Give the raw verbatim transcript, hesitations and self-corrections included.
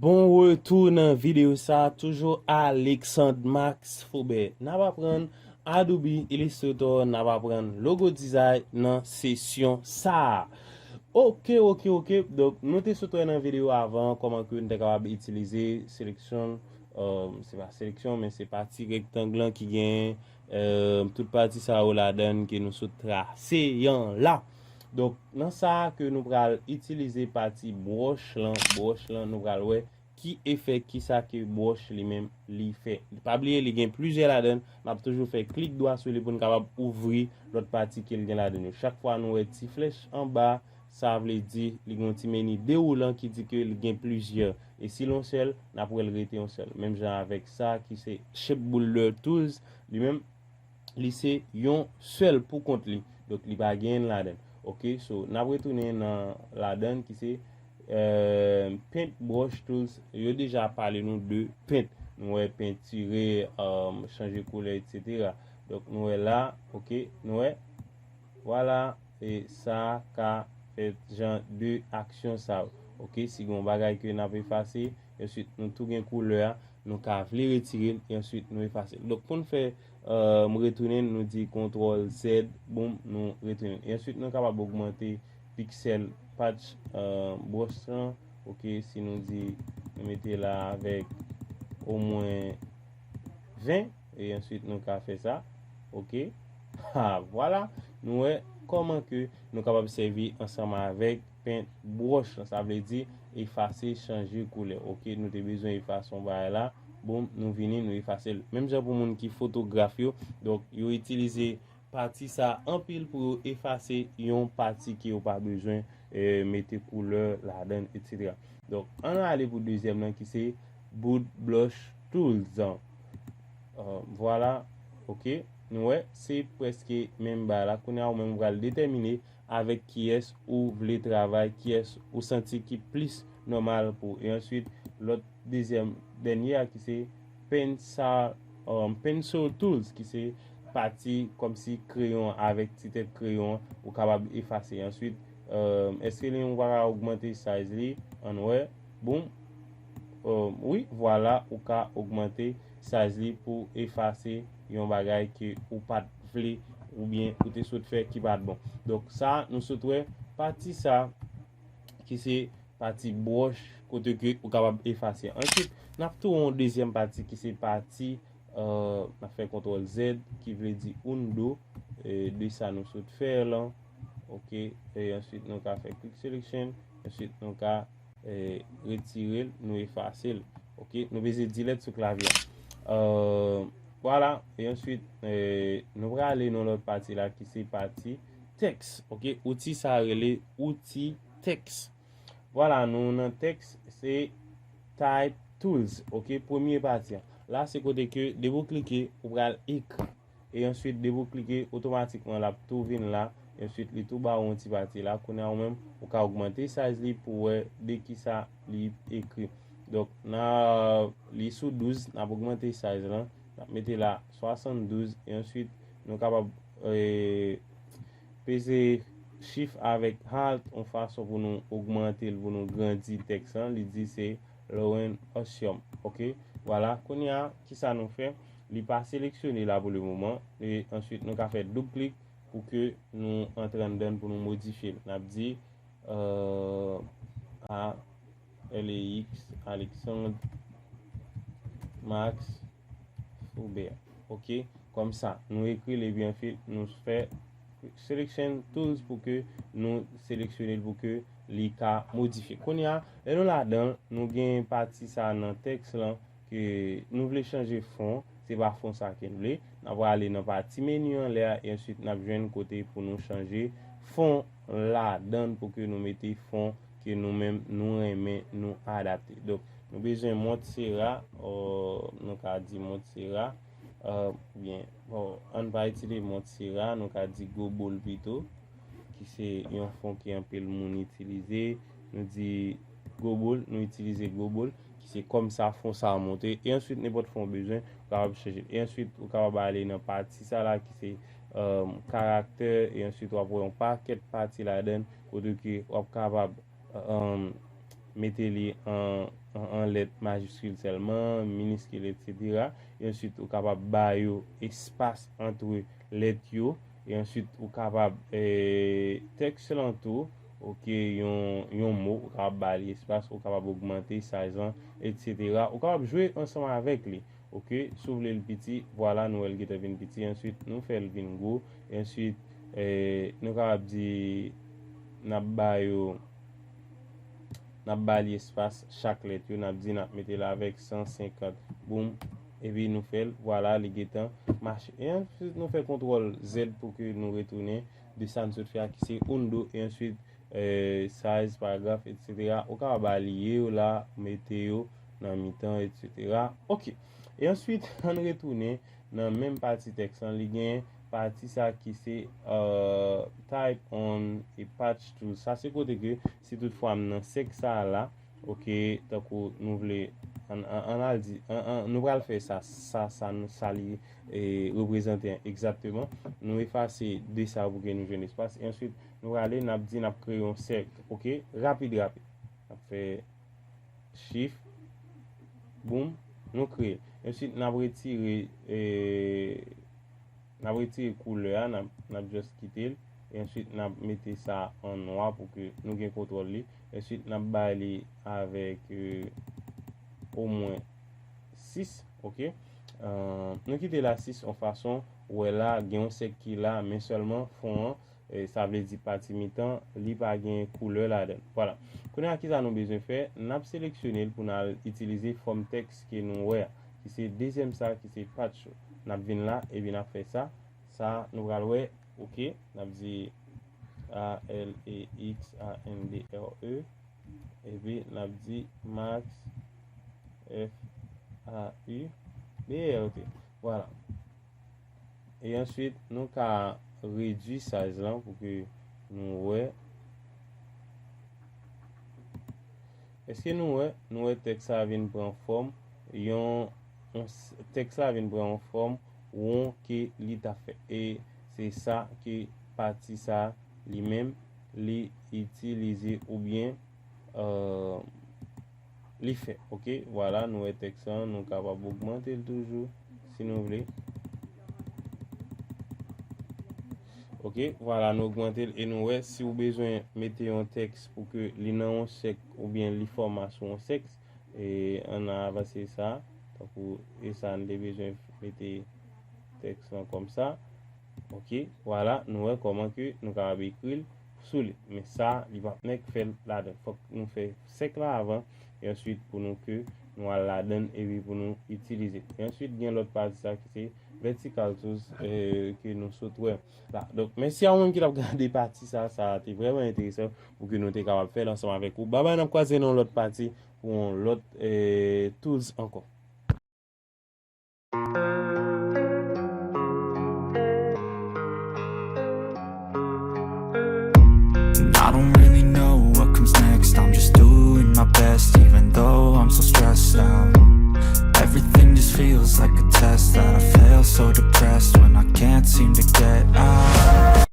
Bon retou nan videyo sa, toujou Alexandre Max Faubert. N ap aprann Adobe Illustrator, n ap aprann logo design nan sesyon sa. Ok, ok, ok. Donk, nou te sot wè nan videyo avan kòman ke nou te kapab itilize seleksyon, um, se pa seleksyon, men se pati rektang lan ki gen, um, tout pati sa yo ladan ke nou sot trase an la. Donk, nan sa ke nou pral itilize pati broch lan, broch lan, nou pral wè ki efè, ki sa ke broch li menm li fè. Pa bliye, li gen plizyè ladan, n ap toujou fè klik dwa sou li pou n kapab ouvri lòt pati ke l gen ladan yo. Chak fwa nou wè ti flèch anba, sa vle di li gen yon ti meni dewoulan ki di ke li gen plizyè. E si l yon sèl, n ap wè l rete yon sèl. Menm jan avèk sa ki se Shape Builder Tools, li menm, li se yon sèl pou kont li. Donk, li pa gen ladan. Ok, so, n ap retounen nan ladan ki se, euh, Paint Brush Tools. Yo deja pale nou de paint. Nou wè pentire, euh, chanje koulè, et cetera. Donk, nou wè la, ok, nou wè, vwala, e sa ka fè jan de aksyon sa yo. Ok, si gen yon bagay ke n ap efase, enswit nou tou gen koulè a, nou ka vle retire l, e answit nou efase l. Donk, pou n fè, euh, m retounen, nou di kontwòl Z, boum, nou retounen. E answit nou kapab ogmante pixel patch, euh, broch lan. Ok, si nou di, nou mete la avèk omwen ven, e answit nou ka fè sa. Ok, ha, vwala, nou wè kòman ke nou kapab sèvi ansanm avèk paint brush lan, sa vle di efase, chanje koulè. Ok, nou te bezwen efase yon bagay la, boum, nou vini, nou efase l. Menm jan pou moun ki fotograf yo, donk, yo itilize pati sa anpil pou yo efase yon pati ke yo pa bezwen, eh, mete koulè ladan, et cetera. Donk, ann ale pou dezyèm lan ki se Boot Brush Tools. Euh, vwala, ok. Nou wè, se prèske menm bagay la. Kounye a, ou menm ou pral detèmine avèk kiyès ou vle travay, kiyès ou santi ki plis nòmal pou ou. E answit, lòt dezyèm, dènye a ki se Pencil, um, Pencil Tools, ki se pati kòmsi kreyon avèk ti tèt kreyon ou kapab efase. Answit, um, èske li ou pa ka ogmante size li? Ann wè. Boum. Um, wi, vwala, ou ka ogmante size li pou efase yon bagay ke ou pa t vle oubyen ou te sot fè ki pa t bon. Donk, sa, nou sot wè pati sa ki se pati broch kote ke ou kapab efase. Answit, n ap tou yon dezyèm pati ki se pati, euh, n ap fè kontwòl Z ki vle di undo, eh, de sa nou sot fè lan. Ok, e answit nou ka fè quick selection, answit nou ka, eh, retire l, nou efase l. Ok, nou peze delete sou klavye a. Euh, vwala, e answit, eh, nou prale nan lòt pati la ki se pati tèks. Ok, outi sa rele outi tèks. Vwala, nou nan tèks, se Type Tools, ok, premye pati a. La, se kote ke depi w klike, ou pral ekri. E answit, depi w klike, otomatikman, l ap tou vin la. E answit, li tou ba w yon ti pati la. Kounye a, ou menm, ou ka ogmante size li pou w wè de kisa li ekri. Donk, nan, li sou douz, n ap ogmante size lan. N ap mete la swasanndouz. E answit, nou kapab, eh, peze Shift avèk Alt yon fason pou nou ogmante l, pou nou grandi tèks lan. Li di se Lauren Ossium. Ok, vwala. Kounye a, kisa nou fè? Li pa seleksyone la pou le moman. E answit, nou ka fè doub klik pou ke nou antre anndan l, pou nou modifye l. N ap di, euh, A L E X, Alexandre Max Faubert. Ok, kòmsa, nou ekri l epi anfit nou fè selection tools pou ke nou seleksyone l pou ke li ka modifye. Kounye a, lè nou ladan l, nou gen pati sa nan tèks lan ke nou vle chanje fon, se pa fon sa ke n vle. N ap prale nan pati meni anlè a, e answit n ap jwenn kote pou nou chanje fon ladan l pou ke nou mete fon ke nou menm nou renmen nou adapte. Donk, nou bezwen Montserrat, o, nou ka di Montserrat, euh, oubyen, bon, ann pa itilize Montserrat, nou ka di Gobol pito, ki se yon fon ke anpil moun itilize. Nou di Gobol, nou itilize Gobol, ki se kòmsa fon sa a monte. E answit, nenpòt fon w bezwen, ou kapab chanje l. E answit, ou kapab ale nan pati sa la ki se, euh, karaktè, e answit, w ap wè yon pakèt pati ladan l, kote ke w ap kapab, euh, mete li an an, an lèt majiskil sèlman, miniskil, etsetera. E answit, ou kapab ba yo espas antre lèt yo. E answit, ou kapab, eh, tèks lan tou, oke, yon, yon mo, ou kapab ba li espas, ou kapab ogmante size lan, etsetera. Ou kapab jwe ansanm avèk li, oke. Si w vle l piti, vwala, nou wè l gentan vin piti. Answit, nou fè l vin gwo. E answit, eh, nou kapab di, n ap ba yo, n ap ba li espas chak lèt yo, n ap di n ap mete l avèk san senkant. Boum. Epi nou fè l, vwala, li gentan mache. E answit, nou fè kontwòl Z pou ke nou retounen de sa n sot fè a, ki se undo, e answit, eh, size, paragraf, etsetera. Ou kapab aliye yo la, mete yo nan mitan, etsetera. Oke. E answit, ann retounen nan menm pati tèks lan, li gen pati sa ki se, eh, type on a patch tool. Sa se kote ke si toutfwa m nan sèk sa a la, oke, tankou nou vle, ann, ann, ann al di, ann, ann, nou pral fè sa, sa, sa, sa li, eh, reprezante egzakteman. Nou efase de sa pou ke nou jwenn espas. E answit, nou prale, n ap di, n ap kreye yon sèk, oke, rapid, rapid. N ap fè shift, boum, nou kreye. Answit, n ap retire, eh, n ap retire koulè a, n ap, n ap just kite l. E answit, n ap mete sa an nwa pou ke nou gen kontwòl li. Answit, n ap bay li avèk, eh, omwen sis, oke? Eh, nou kite l a sis yon fason, ou wè la, gen yon sèk ki la, men sèlman fon an, eh, sa vle di pati mitan, li pa gen koulè ladan l. Vwala. Kounye a, kisa nou bezwen fè? N ap seleksyone l pou n al itilize fòm tèks ke nou wè a, ki se dezyèm sa, ki se patch. N ap vin la, epi n ap fè sa. Sa, nou pral wè, oke, n ap di A L E X A N D R E, epi n ap di Max F A U B E R T. Vwala. E answit, nou ka redui size lan pou ke nou wè. Èske nou wè? Nou wè tèks la vin pran fòm yon, yon s- tèks la vin pran yon fòm won ke li ta fè. E se sa ke pati sa li menm li itilize oubyen, eh, li fè. Oke, vwala, nou wè tèks lan, nou kapab ogmante l toujou si nou vle. Oke, vwala, nou ogmante l e nou wè si w bezwen mete yon tèks pou ke li nan yon sèk oubyen li fòma sou yon sèk, e ann avanse sa, tankou e sa n te bezwen mete tèks lan kòm sa. Oke, vwala, nou wè kòman ke nou kapab ekri l sou li. Men sa, li p ap nèk fè l ladan. Fòk nou fè sèk la avan, e answit pou nou ke nou al ladan l epi pou nou itilize. E answit, gen lòt pati sa ki se vertical tools, eh, ke nou sot wè la. Donk, mèsi a ou menm ki t ap gade pati sa, sa te vrèman enteresan pou ke nou te kapab fè l ansanm avèk ou. Babay, n ap kwaze nan yon lòt pati pou yon lòt, eh, tools ankò.